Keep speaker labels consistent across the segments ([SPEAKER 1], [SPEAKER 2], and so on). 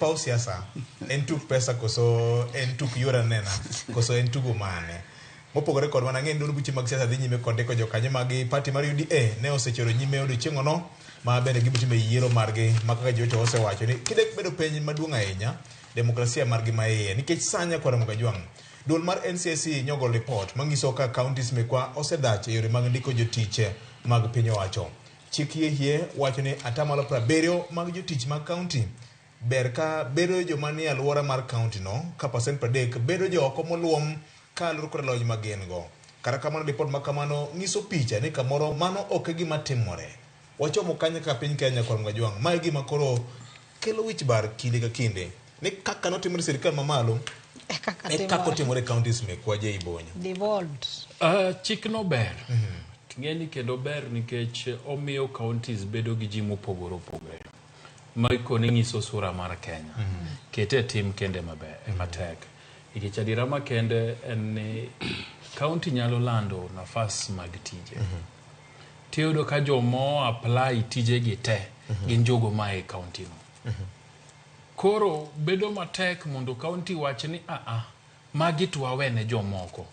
[SPEAKER 1] Paw siasa en tuk pesa koso en tuk yor anena koso en tugo mane? Mopogore kod mano, ang'e ni duond buche mag siasa dhi nyime kod ndiko jokanyo mag party mar UDA ne osechoro nyime odiochieng'ono ma bende gibiro timo yiero margi ma kaka jowetewa osewacho ni kidek bedo penj maduong' ahinya demokrasia margi ma iye nikech sanya kod Ramogi Ajwang'. Duol mar NCIC nyogolo ripot manyiso ka counties mekwa osedhach e yore mag ndiko jotich mag piny owacho. Chik hie hie wacho ni atamalo 70 mag jotich mag county ber ka bedo joma nie alwora mar county no ka pasent 30 bedo jo oko moluom ka luwore kod lony ma gin go. Kata kamano ripot ma kamano nyiso picha ni kamoro mano ok e gima timore. Wachomo kanye kaka piny Kenya kod Mgajwang'? Ma e gima koro kelo wich bar kinde ka kinde ni kaka notimore e sirkal mamalo
[SPEAKER 2] E kaka
[SPEAKER 1] e kaka
[SPEAKER 2] timore.
[SPEAKER 1] otimore e counties mekwa Jay Bonyo.
[SPEAKER 2] Devolved.
[SPEAKER 3] Chikno ber. Ting'eni kendo ber nikech omiyo counties bedo gi ji mopogore opogore. Maikoni nyiso sura mar Kenya. Kete e tim kende maber, matek. Nikech adiera makende en ni county nyalo lando nafas mag tije. Tiyudo ka joma apply tijegi te gin jogo ma e county no. Koro bedo matek mondo county wach ni a a magi to wawene jomoko.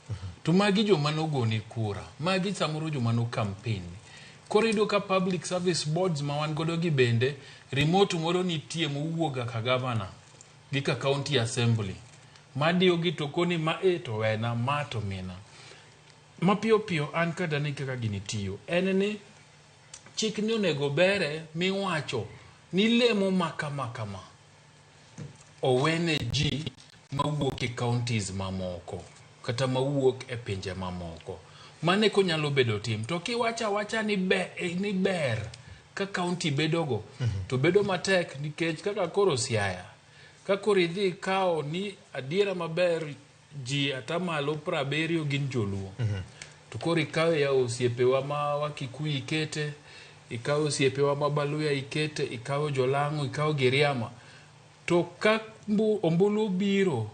[SPEAKER 3] To magi joma nogoni kura, magi samoro joma no campaign. Koro iyudo ka public service boards ma wan godo gi bende remote moro nitie mowuok ga ka governor gi ka county assembly madiyo gi to koni ma e to wena ma to mina. Mapiyo piyo an kada ni kaka gini tiyo en ni chik ni onego bere miwacho ni lemo ma kama kama owene ji mawuok e counties mamoko kata mawuok e pinje mamoko. Mano eko nyalo bedo tim. To kiwacho awacha ni, be, ni ber ka county bedogo to bedo matek nikech kaka koro Siaya ka koro idhi ikawo ni adiera maber ji atamalo 70 gin joluo. To koro ikawe ya osiepewa ma Wakikuyu ikete, ikawe osiepewa ma Baluya ikete, ikawe Jolang'o, ikawe Giriama. To ka ombulu biro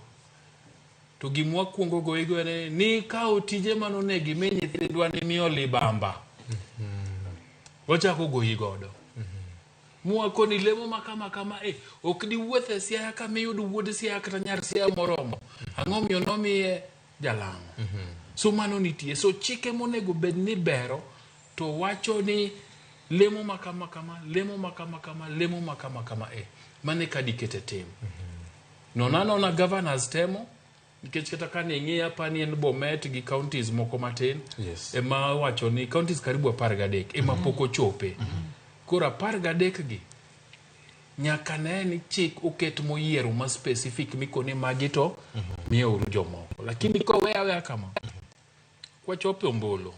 [SPEAKER 3] to gima wakwongo goyigo en ni ikawo tije mane onego imi nyithindwa nimiyo libamba. Wachako goyi godo. Mwakoni lemo ma kama kama e ok diwuoth e Siaya kama iyud wuod Siaya kata nyar Siaya moromo. Ang'o miyo nomiye jalang'o? So mano nitie. So chike monego bed ni bero to wacho ni lemo ma kama kama, lemo ma kama kama, lemo ma kama kama e. Mano e ka dikete tim. Nona nona governors temo nikech kata kane ing'iyo apani en Bomet gi counties moko matin ema wacho ni counties karibu 13 ema pok ochope. Koro 13 gi nyaka ne ni chik oket moyiero ma specific mikoni magi to miyeuru jomoko. Lakini kowe aweya kama kwachopo e ombulu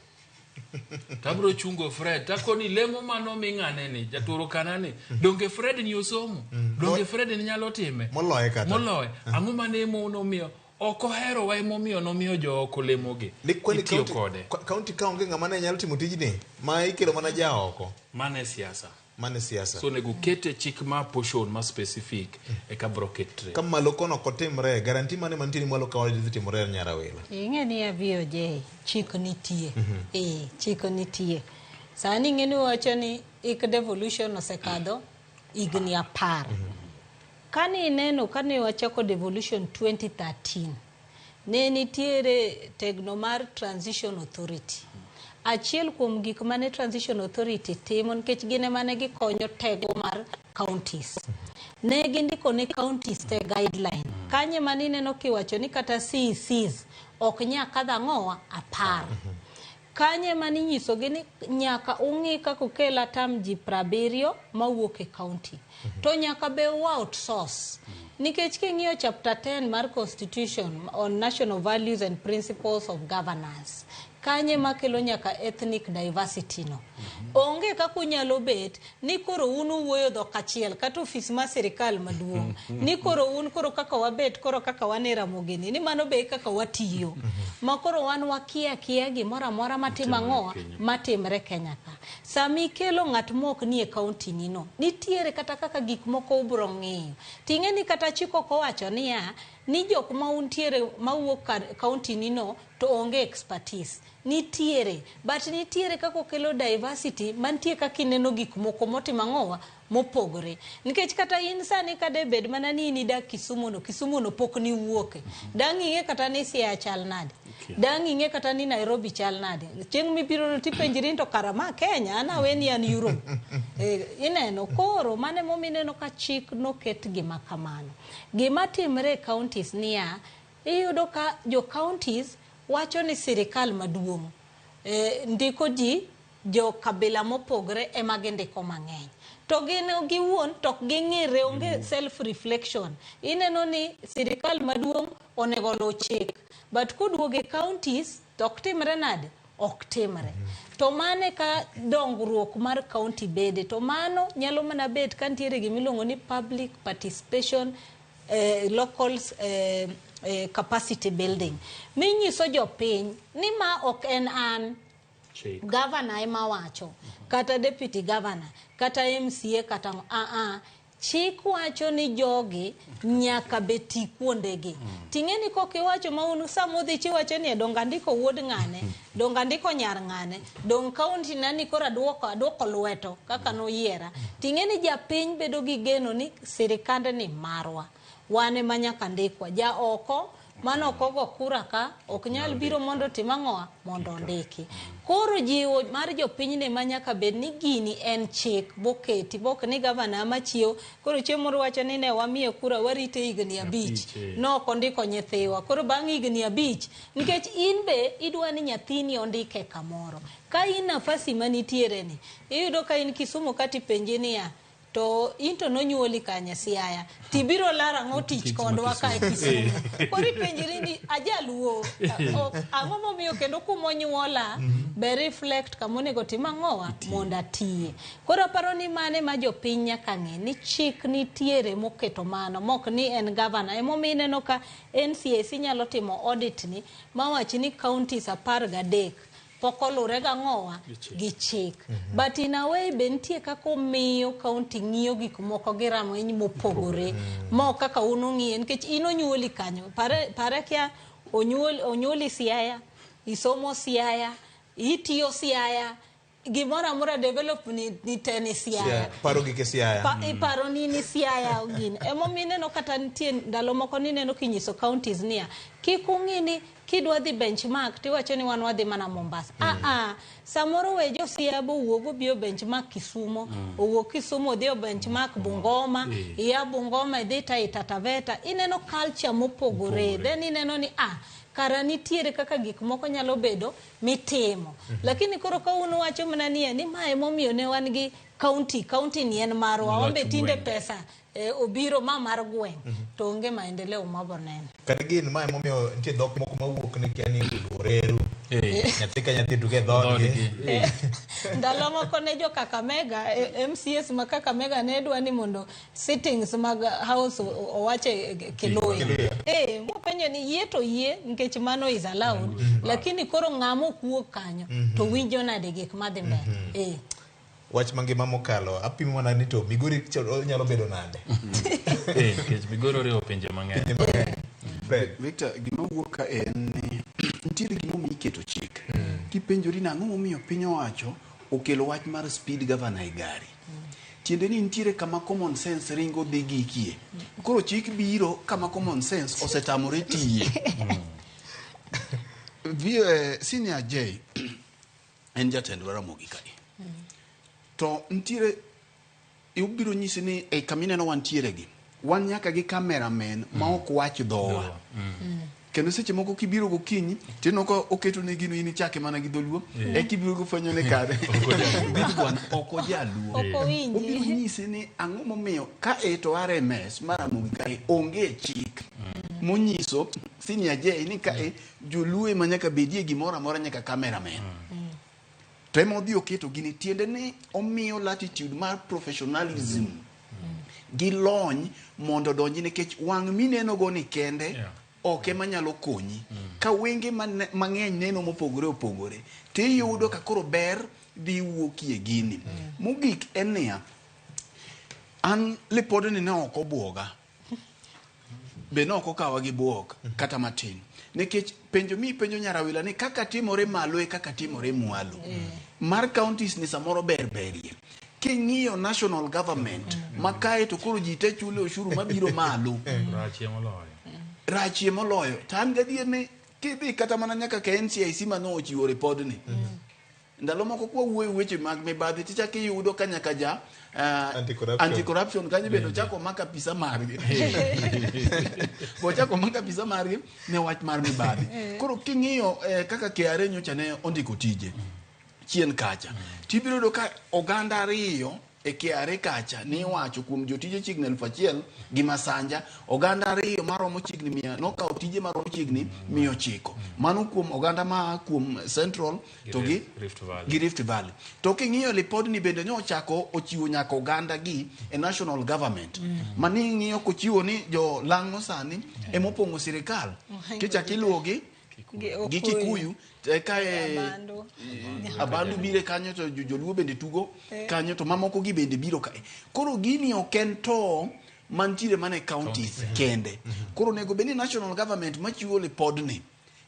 [SPEAKER 3] tabro chungo Fred takoni lemo mano ming'ane ni jaturo kana ni donge Fred ni osomo donge Fred ni nyalo time
[SPEAKER 1] Moloye kata.
[SPEAKER 3] moloye ang'o mane nomiyo ok oherowa emomiyo nomiyo jooko lemogi
[SPEAKER 1] Ni kwani
[SPEAKER 3] itiyo
[SPEAKER 1] county,
[SPEAKER 3] kode
[SPEAKER 1] county ka onge ng'ama ne nyalo timo tijni ma ikelo mana jaoko
[SPEAKER 3] mano e siasa
[SPEAKER 1] mane siasa.
[SPEAKER 3] So onego kete chik ma portion ma specific eka bro ketre.
[SPEAKER 1] Ka malo kono ok otimre, guarantee mane mantie ni mwalo ka dhi timore Nyarawila?
[SPEAKER 2] Ing'e ni ya VOJ chik nitie. Eh, chik nitie. Sani ing'e ni wacho ni ik devolution osekadho higni 10. Kane ineno kane wachako devolution 2013, ne nitiere tegno mar Transition Authority. Achiel kuom gik mane Transition Authority timo nikech gin ema ne gikonyo tego mar counties. Ne gindiko ne counties te guideline. Kanye mane ineno kiwacho ni kata CECs ok nya kadho ang'owa 10. Kanye mane inyisogi ni nyaka ung'i kaka ukel atam ji 70 mawuok e county. To nyaka be u outsource. Nikech king'iyo chapter 10 mar constitution on national values and principles of governance, kanye makelo nyaka ethnic diversity no. Onge kaka unyalo bet ni koro un uwuoyo dhok achiel kata ofis mar sirikal maduong' ni koro un koro kaka wabet koro kaka wan e Ramogi ni mano be kaka watiyo. Ma koro wan wakia kia gimoro amora matimo ang'owa matimre Kenya ka. Sama ikelo ng'at mok nie county ni no, nitiere kata kaka gik moko ubro ng'iyo. Ting'e ni kata chik ok owacho niya, ni jok ma untiere mawuok county ni no to onge expertise. Nitiere, but nitiere kaka okelo diversity. diversity mantie kaka ineno gik moko motimo ang'owa mopogore. Nikech kata in sani kade bed mana ni in idak Kisumu no, Kisumu no pok niwuoke. Dang' ing'e kata ni Siaya chal nade. Dang' ing'e kata ni Nairobi chal nade. Chieng' mibiro no tipenjri ni to kara ma Kenya, an awe ni an Europe. Ineno, koro mano emomiyo ineno ka chik noket gima kamano. Gima timre e counties niya, iyudo ka jo counties wacho ni sirikal maduong' ndiko ji jo kabila mopogre ema gindiko mang'eny. To gin giwuon to ok ging'ire, onge self reflection. Ineno ni sirikal maduong' onego oluw chik. But koduogo e counties to ok timre nade? Ok timre. To mano e ka dongruok mar county bede. To mano nyalo mana bet ka nitiere gima iluongo ni public participation local capacity building. Minyiso jopiny ni ma ok en an. Governor ema wacho, kata deputy governor, kata MCA, kata chik wacho ni jogi nyaka beti kuondegi. Ting'e ni kok iwacho ma un sama udhi chiwacho ni dong andiko wuod ng'ane, dong andiko nyar ng'ane, dong county na ni koro aduoko lweto kaka noyiera. Ting'e ni japiny bedo gi geno ni sirikand ni marwa, wan ema nyaka ndikwa. Ja oko mano ok ogo kura ka ok nyal biro mondo otim ang'owa mondo ondiki. Koro jiwo mar jopiny ne ma nyaka bed ni gini en chik boketi bok ni gavana ama chiew koro chieng' moro wacho ni ne wamiye kura warite higni 5 no ok ondiko nyithiwa koro bang' higni 5 nikech in be idwa ni nyathini ondike kamoro ka in nafasi manitiere ni iyudo ka in Kisumu kati penji niya to in to nonyuoli kanye Siaya tibiro laro ang'o tich kodwa ka e Kisumu koro ipenjri ni ajaluo ang'o momiyo kendo kumonyuola be reflect kamonego tim ang'owa mondo atiye. Koro aparo ni mane ma jopiny nyaka ng'e ni chik nitiere moketo mano mok ni en governor. Emomiyo ineno ka NCIC nyalo timo audit ni mawach ni counties 13 pok olure gang'owa gi chik. But in a way be nitie kaka omiyo county ng'iyo gik moko gi rang'iny mopogore ma ok kaka un ung'iye nikech in onyuoli kanyo. Pare kia onyuoli Siaya, isomo Siaya, itiyo Siaya, gimoro amora develop ni te ni Siaya.
[SPEAKER 1] Paro gike Siaya.
[SPEAKER 2] Iparo ni Siaya gini. Emomiyo ineno kata nitie ndalo moko nineno kinyiso counties niya, kik ung'i ni kidwa dhi benchmark tiwacho ni wan wadhi mana Mombasa. Samoro we jo Siaya bo wuog obi o benchmark Kisumo, owuok Kisumo odhi o benchmark Bungoma, iya Bungoma idhi Taita Taveta, ineno culture mopogore. Then ineno ni kara nitiere kaka gik moko nyalo bedo mitimo. Lakini koro ka un wacho mana ni ma emomiyo ne wan gi county ni en marwa, wambe tinde pesa obiro ma mar gweng' to onge maendeleo maboneno.
[SPEAKER 1] Kata gin ma emomiyo nitie dhok moko mawuok ni kia ni Luoreru. Nyathi ka nyathi tuge dhoodgi.
[SPEAKER 2] Ndalo moko ne jo Kakamega, MCS ma Kakamega ne dwa ni mondo sittings mag house owache Kiluya. Mopenjo ni yie to yie nikech mano is allowed. Lakini koro ng'ama ok wuog kanyo to winjo nade gik madhi mbele.
[SPEAKER 1] Wach mangima mokalo apimo mana ni to Migori nyalo bedo nade?
[SPEAKER 3] Nikech Migori oriwo pinje mang'eny.
[SPEAKER 4] Victor, gima wuok ka en ni nitiere gimomiyo iketo chik. Kipenjori ni ang'o momiyo piny owacho okelo wach mar speed governor e gari. Tiende ni nitiere kama common sense ringo dhi gikie. Koro chik biro kama common sense osetamore tiye. Senior J en jatend Ramogi kae. To nitiere ibiro nyisi ni e kamineno wantiere gi wan nyaka gi cameraman ma ok wach dhowa. Kendo seche moko kibiro gokinyi tineno ka oketo ne gino in ichake mana gi dholuo eka ibiro gofwenyo ne kare ok ojaluo. Obiro nyisi ni ang'o momiyo ka e to RMS mar Ramogi kae onge chik monyiso Senior J ni kae joluo ema nyaka bedie gimoro amora nyaka cameraman. To ema odhi oketo gini tiende ni omiyo latitude mar professionalism gi lony mondo odonji nikech wang' mineno go ni kende ok ema nyalo konyi. Ka wenge mang'eny neno mopogore opogore tiyudo ka koro ber dhi wuokie gini. Mogik en niya, an lipodni ne ok obuoga. Be ne ok okawa gi bwok kata matin. Nikech penjo mi penjo Nyarawila ni kaka timore malo e kaka timore mwalo. Mar counties ni samoro ber berie. King'iyo national government ma kae to koro ji te chule ushuru mabiro malo.
[SPEAKER 3] Rachie moloyo.
[SPEAKER 4] Rachie moloyo. To an gadier ni kidhi kata mana nyaka ka NCIC mane ochiwo ripodni. Ndalo moko kwa wuoyo weche mag mibadhi tichako iyudo ka nyaka ja
[SPEAKER 1] Anti-corruption.
[SPEAKER 4] anti-corruption kanyo bende ochako mak apisa margi. Ochako mak apisa margi ne wach mar mibadhi. Koro king'iyo kaka KRA nyocha ne ondiko tije chien kacha, tibiro yudo ka oganda ariyo e KRA kacha ni wacho kuom jotije chiegni 1000 gi masanja, oganda ariyo maromo chiegni mia nokawo tije maromo chiegni 900. Mano kuom oganda ma kuom Central to gi
[SPEAKER 3] Rift Valley.
[SPEAKER 4] gi Rift Valley. To king'iyo lipodni bende ne ochako ochiwo nyaka oganda gi e national government. Mani ing'iyo kochiwo ni jo lang'o sani emopong'o sirikal. Kichak iluwo gi gi Kikuyu kae
[SPEAKER 2] Abandu.
[SPEAKER 4] Abandu bire kanyo to joluo bende tugo kanyo to mamoko gi bende biro kae. Koro gini ok en to mantiere mana e counties kende. Koro onego bed ni national government machiwo lipodni.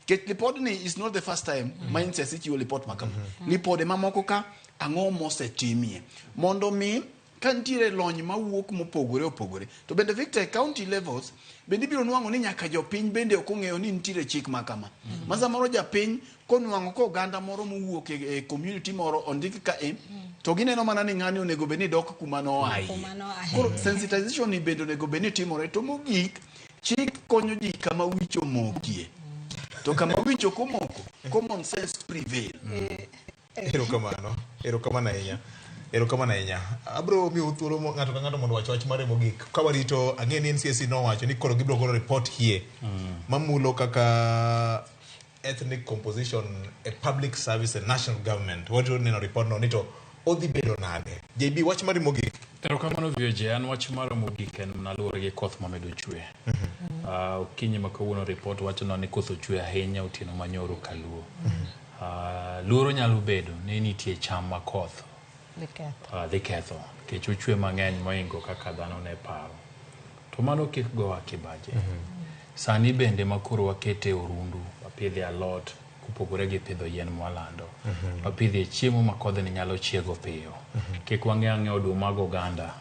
[SPEAKER 4] Nikech lipodni is not the first time ma NCIC chiwo lipot ma kama. Lipode mamoko ka ang'o mosetimie mondo mi ka nitiere lony mawuok mopogore opogore. To bende Victor, e county levels bende ibiro nwang'o ni nyaka jopiny bende ok ong'eyo ni nitiere chik ma kama. Ma samoro japiny konwang'o ka oganda moro mowuok e community moro ondik ka e to gineno mana ni ng'ani onego bed ni dok kuma noaye.
[SPEAKER 2] Kuma noaye.
[SPEAKER 4] Koro sensitization ni bende onego bed ni timore. To mogik, chik konyo ji kama wich omokie. To kama wich ok omoko, common sense prevail.
[SPEAKER 1] Erokamano. Erokamano ahinya. Erokamano ahinya. Abro miyo thuolo ng'ato ka ng'ato mondo owach wach mare mogik. Ka warito, ang'e ni NCSC nowacho ni koro gibiro golo report hie mamulo kaka ethnic composition e public service e national government. Warito neno report no ni to odhi bedo nade. JB, wach mari mogik.
[SPEAKER 3] Erokamano VOJ, an wach mara mogik en mana luwore gi koth mamedo chwe. Okinyi ma kawuono report wacho ni koth ochwe ahinya otieno manyoro kaluo. Luoro nyalo bedo ni nitie cham ma koth dhi ketho nikech ochwe mang'eny mohingo kaka dhano ne paro. To mano kik gowa kibaji. Sani bende makoro wakete orundu, wapidhe alot kopogore gi pidho yien mwalando. Wapidhe chiemo ma kodhni nyalo chiego piyo. Kik wang'e ang'e oduma gi oganda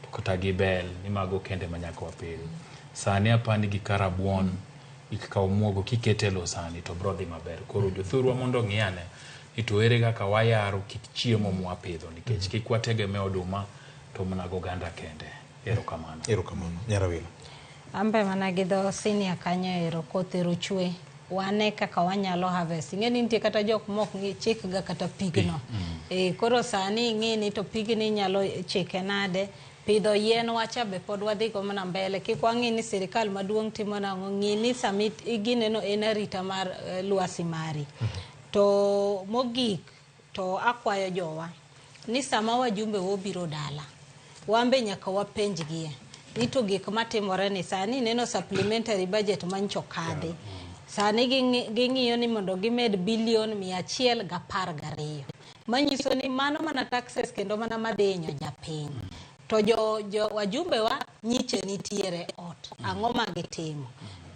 [SPEAKER 3] to kata gi bel ni mago kende ma nyaka wapidh. Sani apani gi karabuon ik kaw muogo kikete lo sani to bro dhi maber. Koro jothurwa mondo ong'i ane ni to ere kaka wayaro kit chiemo mwapidho nikech kik wategemea oduma to mana gi oganda kende. Erokamano.
[SPEAKER 1] Erokamano. Nyarawila.
[SPEAKER 2] Ambe mana gi dho senior kanyo ero koth ero chwe. Wane kaka wanyalo harvest. Ing'e ni nitie kata jok mok ng'i chik ga kata pigno. Koro sani ing'e ni to pigni inyalo chike nade. Pidho yien wacha be pod wadhi go mana mbele. Kik wang'i ni sirikal maduong' timo nang'o. Ng'i ni sami gineno en arita mar lwasi mari. To mogik to akwayo jowa ni sama wajumbe wobiro dala, wambe nyaka wapenjgie ni to gik matimore ni sani ineno supplementary budget mancho kadhi. Sani ging'iyo ni mondo gimed bilion 112. Manyiso ni mano mana taxes kendo mana madhi hinyo japiny. To jo wajumbe wa nyiche nitiere ot. Ang'o ma gitimo?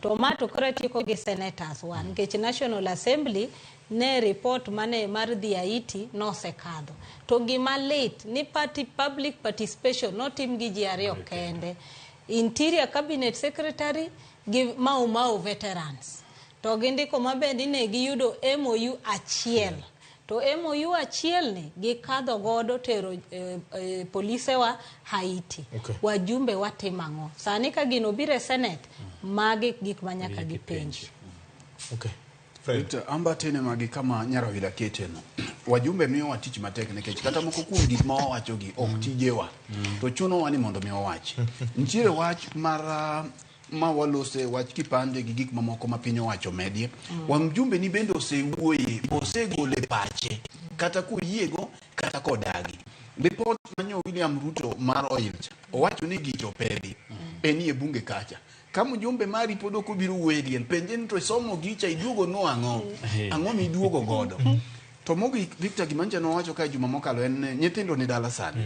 [SPEAKER 2] To ma to koro atieko gi senators wa nikech National Assembly ne report mane mar dhi Haiti nosekadho. To gima lit ni party public participation notim gi ji ariyo kende. Interior Cabinet Secretary gi Mau Mau veterans. To gindiko maber ni ne giyudo MOU achiel. To MOU achiel ni gikadho godo tero polisewa Haiti. Wajumbe watimo ang'o? Sani ka gino biro e Senate, magi gik ma nyaka gipenj.
[SPEAKER 1] Fred.
[SPEAKER 4] Victor, amba tene magi kama Nyarawila keteno. Wajumbe miyowa tich matek nikech kata moko kuom gik ma wawacho gi ok tijewa. To chunowa ni mondo mi wawachi. Nitiere wach mar ma walose wach kipande gi gik mamoko ma piny owacho medie. Wajumbe ni bende osewuoye, osegole pache kata koyiego kata kodagi. Report manyo William Ruto mar oil cha, owacho ni gicho opedhi. Enie bunge kacha. Ka mjumbe mari pod ok obiro wuoyo e liel, penje ni to isomo gicha iduogo no ang'o? Ang'o miduogo godo? To mogik Victor, gima nyocha nowacho kae juma mokalo en ni nyithindo ni dala sani.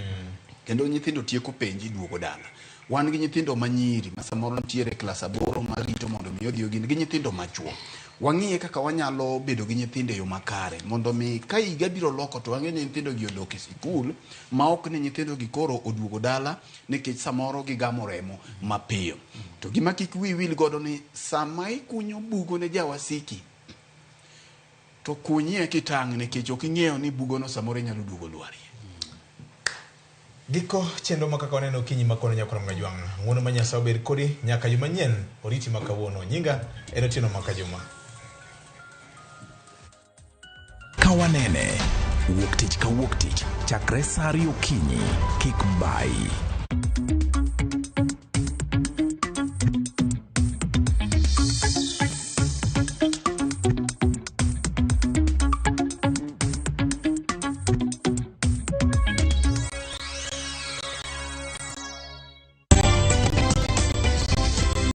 [SPEAKER 4] Kendo nyithindo tieko penj iduogo dala. Wan gi nyithindo manyiri ma samoro nitiere e klas 8 marito mondo mi odhi ogin gi nyithindo machuo. Wang'iye kaka wanyalo bedo gi nyithindo e yo makare mondo mi ka higa biro loko to wang'e ni nyithindo gi odok e sikul ma ok ni nyithindo gi koro oduogo dala nikech samoro gigamo remo mapiyo. To gima kik wiyi wil godo ni sama ikunyo bugo ne jawasiki to kunyie kitang' nikech ok ing'eyo ni bugono samoro inyalo duogo lwarie.
[SPEAKER 1] Giko chenro ma kaka waneno okinyi ma kono nyakwar Mgajwang'. Ng'uono ma Nyasaye obed kodi nyaka juma manyien oriti ma kawuono. Nyinga en Otieno Makajuma.
[SPEAKER 5] Kawanene wuok tich ka wuok tich chakre saa 2 okinyi kik bayi.